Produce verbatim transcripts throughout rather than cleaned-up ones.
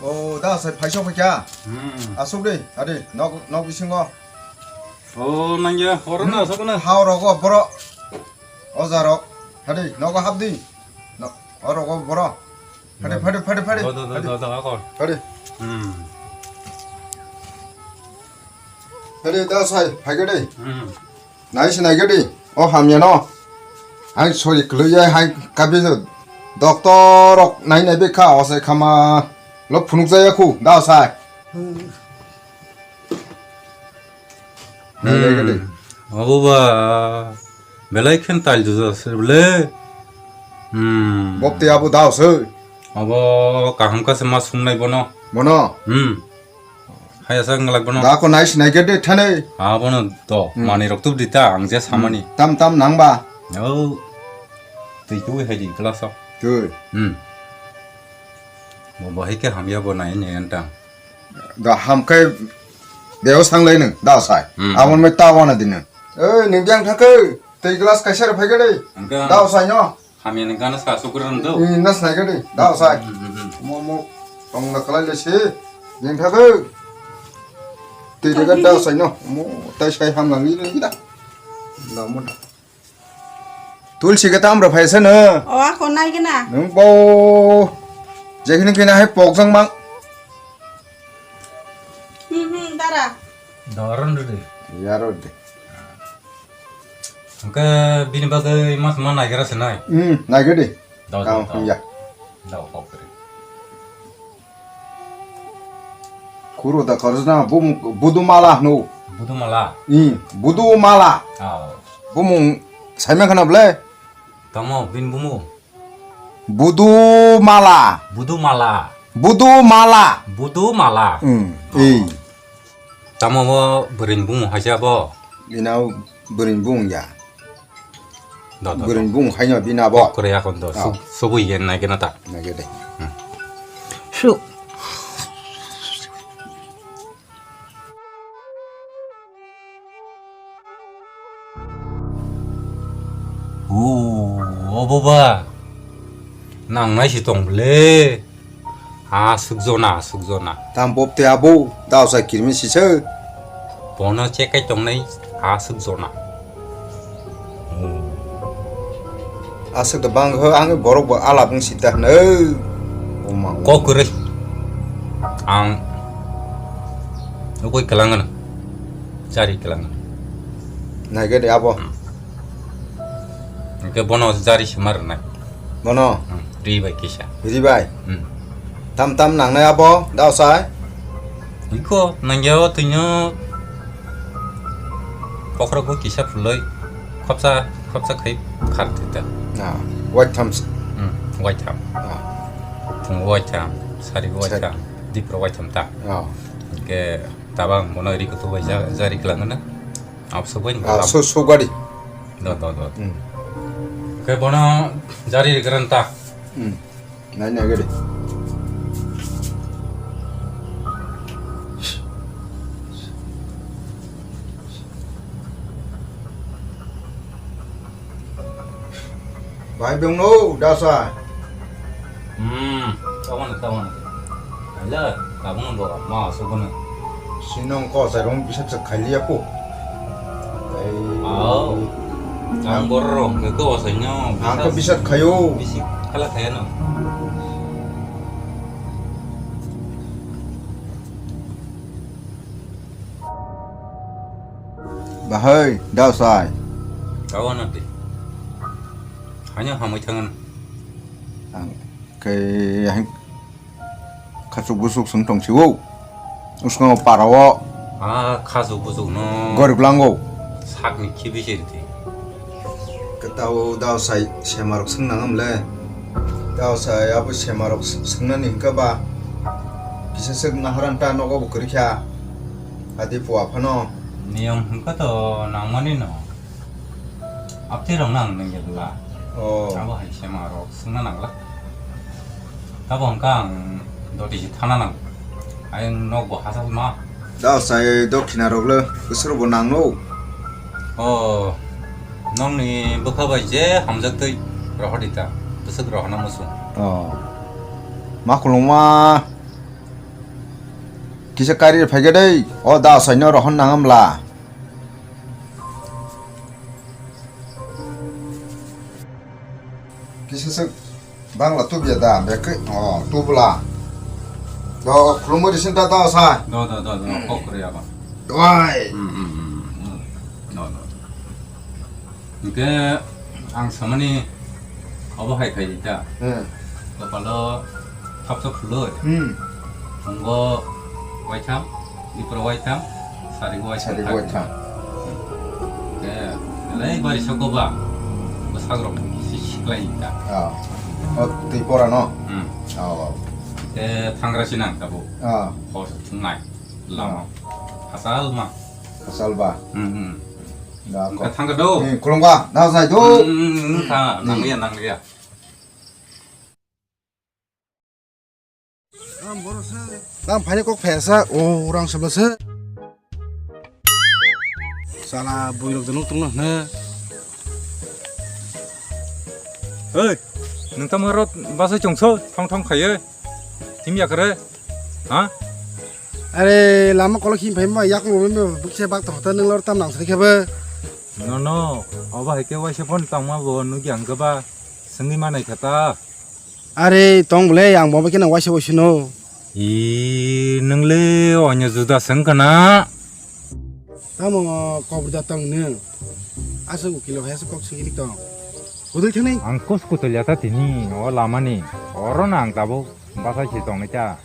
O da sai phaisok phaikha. Hmm. Asuk de, adi nok nok bisingo. O nangya, oro na asuk na. Hao rogo boro. Oja rok. Hadi nogo hapdi. No, o rogo boro. Hadi, hadi, hadi, hadi. Do, do, do, hadi. Do, do, akor. Hadi. Hmm. Hadi da sai, phaikha de. Hmm. Nai se nai gadi, o hamya no. Hai sori klui ya, hai kabi doctor rok nai nai bekha, o sai khama lo phunuk jaya khu, da sai. Nai nai gadi. Hmm. Abo ba, belai khen tal juda se bole. Hmm. Bok te abo da se. Abo kaham ka se ma sung nai bono. Bono? Hmm. Hai asa wng glak bono. Da ko nai sinai khe de thani. Abono to, hmm, manwi rok tubdi ta, ang je samani. Hmm. Tam tam nang ba? O. Twi twi hai di glass o. Twi. Hmm. Bo bo hai khe hamya bo nai ne anta. Da ham khe beo sang lai nang, da sai. Hmm. Abon me ta wana din nang. Ei, ning biang thakhe, twi glass kaisa rw phai khe de. Hwnkhe da sai no. Hamya ni gana sa sukra rwng do. Ni nas nai gadi, da sai. Hmm, hmm, hmm. Mo, mo, tong da kalai le si. Jeng tha do. Tei de ga da sai no. Mo, tai sai ham lang ni da. Da mo. Tulsi ga tam ra phai sa no. O, ako nai gana. Nung bo. Je khini khini hai pok jang bang. Hmm, hmm, dara. Doron de. Yaro de. Hwnkhe bini bagwi mas ma naigra se nai? Hmm, naigra de. Dao, dao, dao. Dao, hok kre. Kuro da khorjna bum-, budumala hwno. Budumala? Hmm, budumala. Ah. Bumung saima khana ble? Tamo bin bumung? Budumala. Budumala. Budumala. Budumala. Hmm, ei. Tamo bo bwrwini bumung hai se abo? Bini abo bwrwini bumung ya. Do, do, do. Bwrwini bumung hai no bini abo. Kok kwrwi akon do. Oh. Sub-, subui yen nai gana ta. Nai gede. Hmm. Su. O, o baba, nang nai si tong ble. Aswk jona, aswk jona. Tam bop te abo, dao sa kirmi si se. Bono chekai tong nai, aswk jona. Aswk da bang ho, ang borok bo alap wng sita hwno. O ma. Kok kwrwi. Ang nugui kwlangano. Jari kwlangano. Nai gede abo. Hmm. Hwnkhe bono jari se ma rwnai. Bono? Hmm. Ri bai kisa. Ri bai? Hmm. Tam tam nangnai abo, dao sai? Iko, nangya o twino. Kokrok bo kisa phuloi khopsa, khopsa khai khar thita. Ah, waitham se. Hmm, waitham. Ah. Phung waitham, sari waitham, dipro waitham ta. Ah. Hwnkhe tabang bono ri kutu bai ja-, jari kwlangna. Abso bai. Ah, so, so gari. Do, do, do. Hmm. Hwnkhe bono jari ri kwrwng ta. Hmm. Nai nai gari. Bai beng no dasa. Hmm, tawan tawan. Ala, tawan do ma so kono. Sinong ko sa rong bisa sa khali aku. Au. Ang borok rok ke ko sa nyo. Ang ko bisa khayo. Bisi khala khaya no. Bahai, dao sai. Kawan ati. Hanya hamai thangan. Ang kai hang. Khachuk buchuk swng tong si o. Uskango para o. Ah, khachuk buchuk no. Gorib lango. Sakni khibi se riti. Kwtao dao sai semarok swng nang mle. Dao sai abo semarok s-, swng nani hwnkha ba. Kisa swk naharan ta nogo bo kwrwi kha. Adi pua phano. Niyom hwnkha to nangmani no. Apti rok nang nang ya bla. Oh. Abo hai sema rok swngna nang la. Abo hwnkha ang doti si thana nang. Ayang nok bo hachal ma. Da sai dokhina rok le bwswk bo nang no. Oh. Nokni bwkha bai je hamjak twi rohor di ta. Bwswk rohorna muchung. Oh. Ma khulungma. Kisa kari phai khe dei, o da saino rohon nang amla. Kisa se bangla tubya da, beke, o, tubla. Do, khulumuri sinta da sai. Do, do, do, do, kok kore ya ba. Wai. Hmm, hmm, hmm, hmm. Do, do. Hingke ang samani obo hai khai ta. Hmm. Kopalo thapsa khuloi. Hmm. Phungo waitham, dipra waitham, sarigo waitham. Sarigo waitham. Hingke lai bari soko ba. Bwsajrok si siklai ta. Ah. O twi pora no? Hmm. Oh. Hingke thangra sinang tabo. Ah. Hor thungnai. Lama. Ah. Asal ma. Asal ba. Hmm, hmm. Da ko. Wngkha thangkha do. Hmm, khulumkha, da sai do. Hmm, hmm, hmm, wngkha, hmm. Nangliya, nangliya. Tam phani kok phesa, o rang sabla se. Sala buirok de nuk tungna hne. Hei, nwng tamo rot basa chungso, thong thong khaye. Tim yakre. Ha? Are lama kolok him phai ma yak mo me bukse bak to hotel nang lor tam nang sari khe ba. No, no, obo hai khe waisa phone tangma bo nugya hwnkhe ba swngwi manai kha ta. Are tong bole ang bo khe nang waisa waisa no. I nwngle onya juda swng kana. Tamo kobor da tong nung. Aswk ukilo hai aswk kok swngwi tong. Hudui thani. Ang kos kutulya ta tini o lamani. Oro na ang tabuk basa si tongwi ta.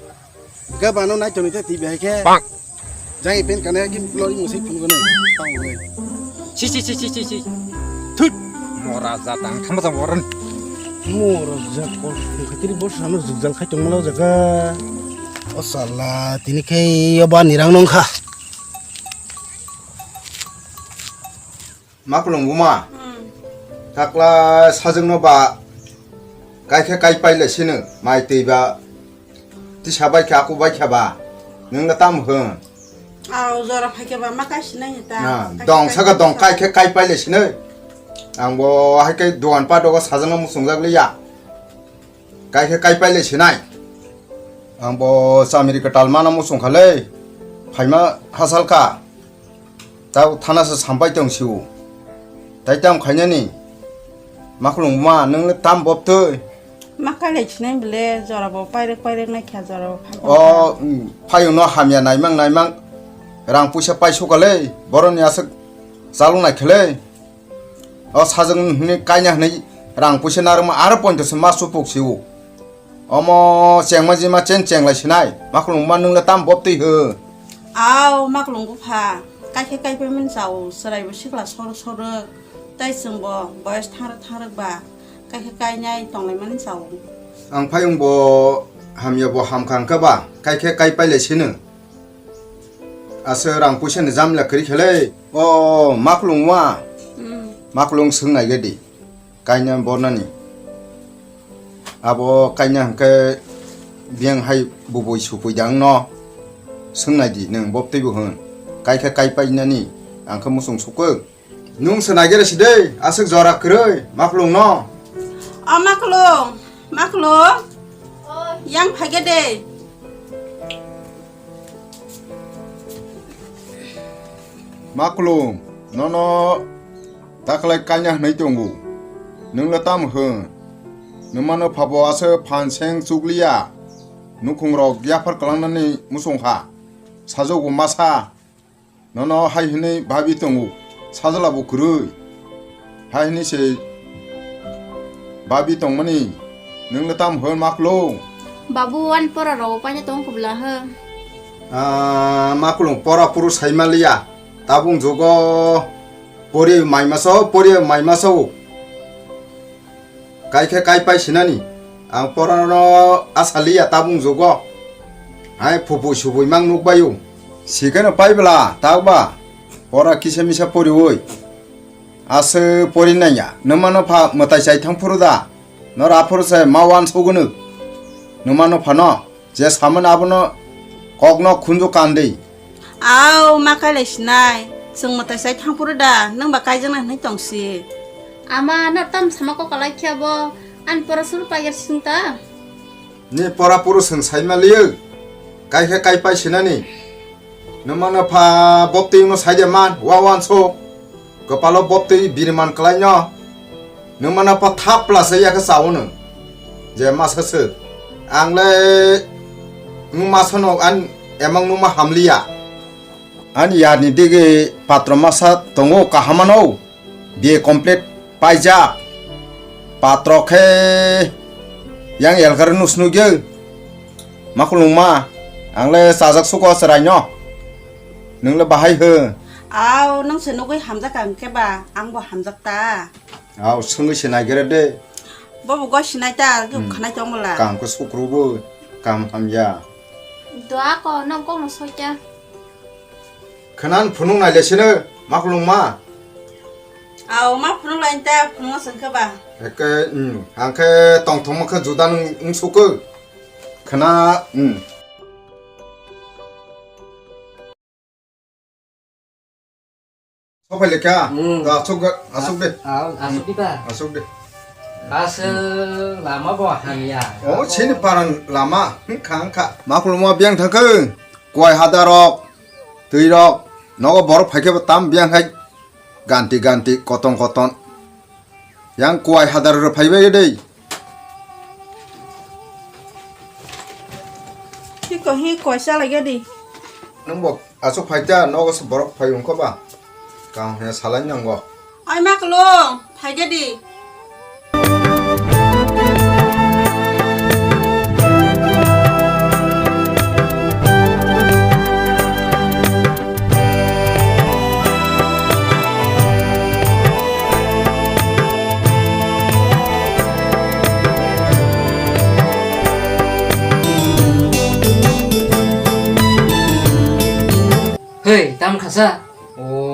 Ga bano nai tongwi ta twi bahai khe. Pak. Jang i pen kana ki lori musik phun gone. Tong gone. Chi, chi, chi, chi, chi, chi. Thut. Mora jat ang thangma jang oron. Mora jat kor khatiri bos ano jugjal khai tongmalo jaga. O sala tini khe yo ba nirang nongkha. Makulung buma. Hmm. Takla sajwkno ba kai khe kai pai le sino, mai twi ba tisa bai khe aku bai khe ba. Nwng le tam hwn? Aw, jora phai khe ba ma kai sinai ta. Na, kai dong khe saka kai dong kai khe kai pai le sino. Ang bo hai khe dogan pa dogo sajwkno muchungjak liya. Kai khe kai pai le sinai. Ang bo chamiri kwtal mana muchung kha le. Phaima hasal kha. Tao thana se sampai tong siu. Tai tam khainani. Makhulung ma nung le tam bob twi. Ma kai le sinai bile jora bo pairek pairek nai kha jora bo phai tong kha. O, mm, phai no hamya naimang naimang. Rang puisa pai suka le. Boroni aswk chalung nai kha le. O sajwk hwnwi kaina hwnwi rang puisa narwkma aro poito se ma supuk siu. Omo chengma jima chen chenglai sinai. Makhulung ma nung le tam bob twi hw. Aw, makhulung bupha. Kai khe kai pai mani chao. Chwrai bo sikla sorok sorok. Tai chwng bo boyos thangrwk thangrwk ba. Kai khe kainai tonglai mani chao. Ang phai wng bo hamya bo hamkha hwnkhe ba. Kai khe kai pai lai sino. Asa rang puisa ni jamla kwrwi khe le. O makhulung wa. Hmm. Makhulung swng nai gadi. Kaina bornani. Abo kaina hwnkhe biyang hai bubui supui dang no. Swng nai di nwng bob twi bo hwn. Kai khe kai pai nani. Ang khe muchung sukuk. Nung se nai gere si de. Aswk jora kwrwi. Makhulung no. O makhulung. Makhulung. Yang phai gede. Makhulung, nono taklai kaina hwnwi tongo. Nwng le tamo hwn? Nwmano phabo aswk phan seng chukliya. Nukhungrok yaphar kwlangnani muchung kha. Sajwkbo masa. Nono hai hwnwi babi tongo. Sajla bo kwrwi. Hai hwnwi se babi tongmani nwng le tamo hwn makhulung? Babu, ani pora rogo paina tong kubla hwn. Ah, makhulung pora puru saima liya. Tabung jogo pori mai maso, pori mai maso. Kai khe kai pai sinani. Ang pora no asaliya tabung jogo. Hai phupui supui mang nuk bayu. Sikeno pai bla, tak ba. Pora kisa misa poriwi. Aswk pori naiya. Nwmano pha mwtai chai thang phuru da. Nor aphuru se ma wan sugunu. Nwmano phano. Je samani abono kokno khunju kandi. Aw, ma kailai sinai. Chwng mwtai chai thang phuru da. Nwng ba kaijaknai hwnwi tong si. Ama, na tam sama kok alai khe bo. Ani pora suru paiger sing ta. Ni pora puru chwng saima liyo. Kai khe kai pai sinani. Nwmano pha boptwi no saide man, wa wan so. Kopalo boptwi biriman klai no. Nwmano pha thap pla se ya khe sao no. Je masa se. Ang le nwma sano an emang nwma hamliya. Ani yarni digi patro masa tongo kahamano. B A complete paijak. Patro khe yang elgar nusnugyo. Makhulungma, ang le chajak suko chwraino. Nwng le bahai hwn. Au, nwng se nugwi hamjak ang khe ba, ang bo hamjak ta. Au, swngwi se naigere de. Bobo goi sinai ta, hmm, khanai tong bwla. Kam khe sukrubo, kam hamya. Dua ko, nwng kokno soita. Khwnan phunuk nai le sino, makhulungma. Au, ma phunuk lai ta, phunuk song khe ba. Eke, hmm, ang khe tongthokma khe juda nwng, nwng sukho. Khwna, hmm. Sophai lekha. Hmm. To asuk, asuk de. Ah, asuk di ba. Asuk de. Aswk lama bo hamya. Oh, sini paran lama. Hwnkha, hwnkha. Makhulungma biyang thangkhe. Kuai hadarok, twirok. Nogo borok phaikhe bo tam biyang hai. Ganti, ganti, koton, koton. Yang kuai hadar rw phaibai de. Hiko hi kuai chalai gadi. Nwng bo aswk phaikha, nogo se borok phai wngkha ba. Kaham hwnwi salai nango. Oi makhulung, phai gadi. Hei, tam khasa. O,